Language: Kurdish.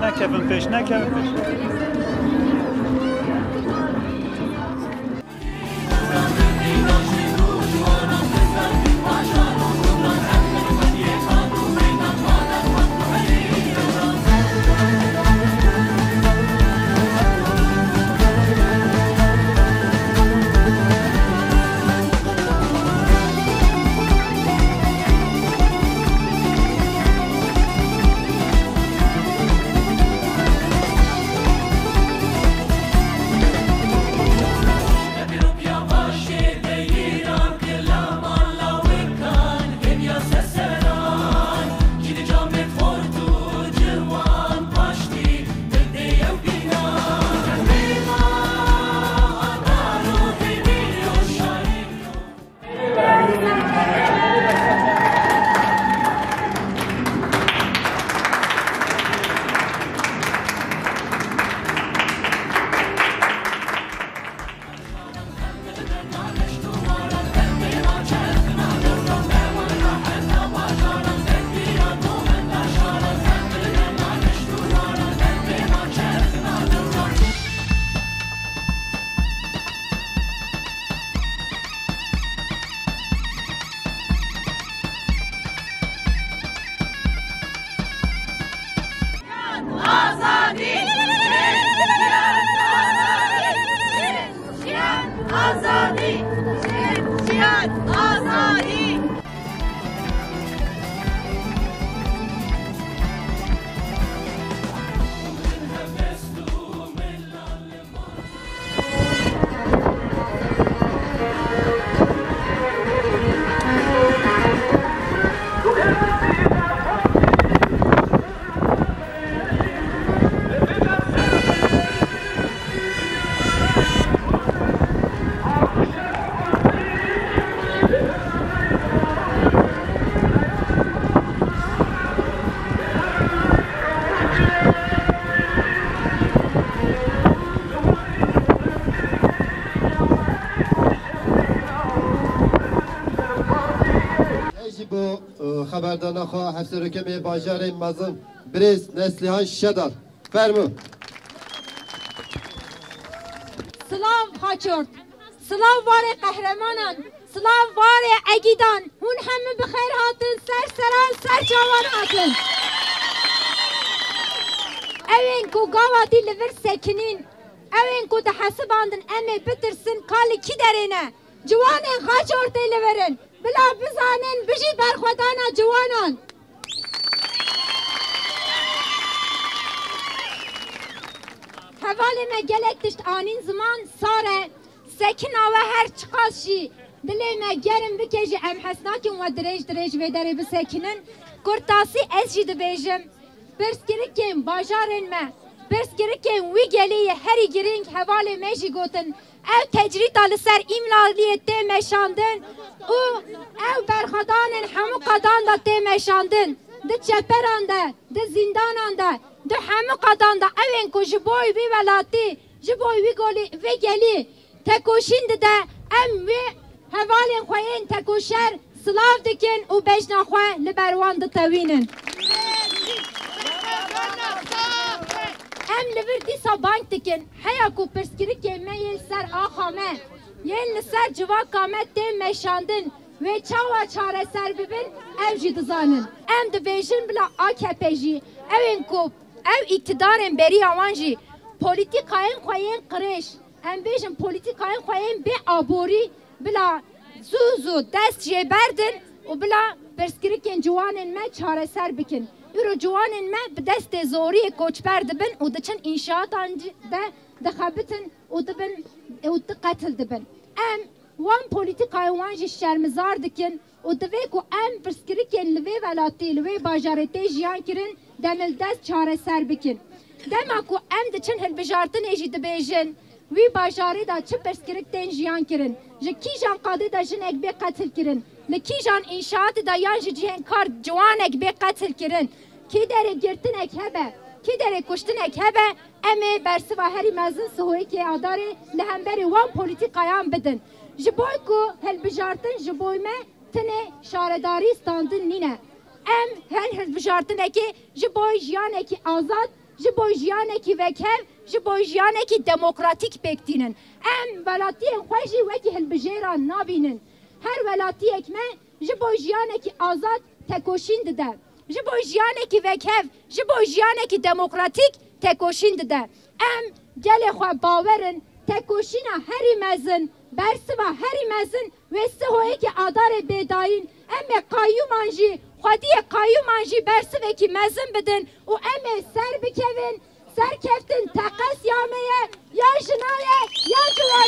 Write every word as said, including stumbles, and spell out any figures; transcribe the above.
Nekevin pêş, nekevin pêş. Azadî! Jiyan! Azadî! Jiyan! Azadî! Ez jî bo, e, xeberdana xwe hevserokê me bajarê mezin birêz Neslihan Şedar. Fermo. Silav Xaçort. Silav warê qehremanan. Silav warê egîdan. Hûn hemû bi xêr hatin, ser seran, ser çavan hatin. Ew ên ku gavatî li vir sekinîn, ew ên ku dihesibandin em ê bitirsin ka li kî derê ne. Ciwanên Xaçortê li vir in. Bila bizanin, bijî berxwedana ciwanan. Hevalê me gelek tişt anîn ziman, sar e. Sekina we her çiqas jî dilê me germ bike jî, em hez nakin we dirêj dirêj vê derê bisekinin. Kurtasî ez jî dibêjim, pirsgirikên bajarên me, pirsgirikên wî gelî yê herî girîng, hevalê me jî gotin, ew tecrîda li ser Îmraliyê tê meşandin û ew berxwedanên hemû qadan de tê meşandin. Di çeperan de, di zîndanan de, di hemû qadan de ew ên ku ji bo wî welatî, ji bo wî golî, vê gelî tekoşîn dide, em wê hevalên xwe yên tekoşer silav dikin û bejna xwe li ber wan ditewînin. Em li vir dîsa bang dikin, heya ku pirsgirikên me yên li ser axa me, yên li ser civaka me tê meşandin, wê çawa çareser bibin, ew jî dizanin. Em dibêjin bila A K P jî, ew ên ku ew îktidarên beriya wan jî polîtîkayên xwe yên qirêj, em bêjin polîtîkayên xwe yên bê aborî bila zû zû dest jê berdin û bila pirsgirikên ciwanên me çareser bikin. Îro ciwanên me bi destê zoriyê koçber dibin û diçin înşaatan de dixebitin û dibin û diqetil dibin. Em wan polîtîkayên wan jî şermizar dikin û divê ku em pirsgirikên li vê welatî, li vê bajarê tê jiyan kirin, demildest çareser bikin. Dema ku em diçin hilbijartinê jî dibêjin, wî bajarê de çi pirsgirik tên jiyan kirin, ji kîjan qadê de jinek bê qetil kirin, li kîjan înşaatê de yan ji cihên kar ciwanek bê qetil kirin, kê derê girtinek hebe, kê derê kuştinek hebe, em ê bersiva herî mezin sihokê Adarê li hemberî wan polîtîkayan bidin. Ji bo ku hilbijartin ji bo me tenê şaredarî standin nîne. Em her hilbijartinekê ji bo jiyanekî azad, ji bo jiyanekî wekhev, ji bo jiyanekî demokratîk pêk tînin. Em welatiyên xwe jî wekî hilbijêran nabînin. Her welatiyek me ji bo jiyanekî azad tekoşîn dide. Ji bo jiyanekî wekhev, ji bo jiyanekî demokratîk tekoşîn dide. Em gelê xwe bawer in, tekoşîna herî mezin, bersiva herî mezin wê sih û yekê Adarê bê dayîn. Em ê qayûman jî, xwediyê qayûman jî bersivekî mezin bidin û em ê ser bikevin. Serkeftin teqez ya me ye, ya jina ye, ya ciwan.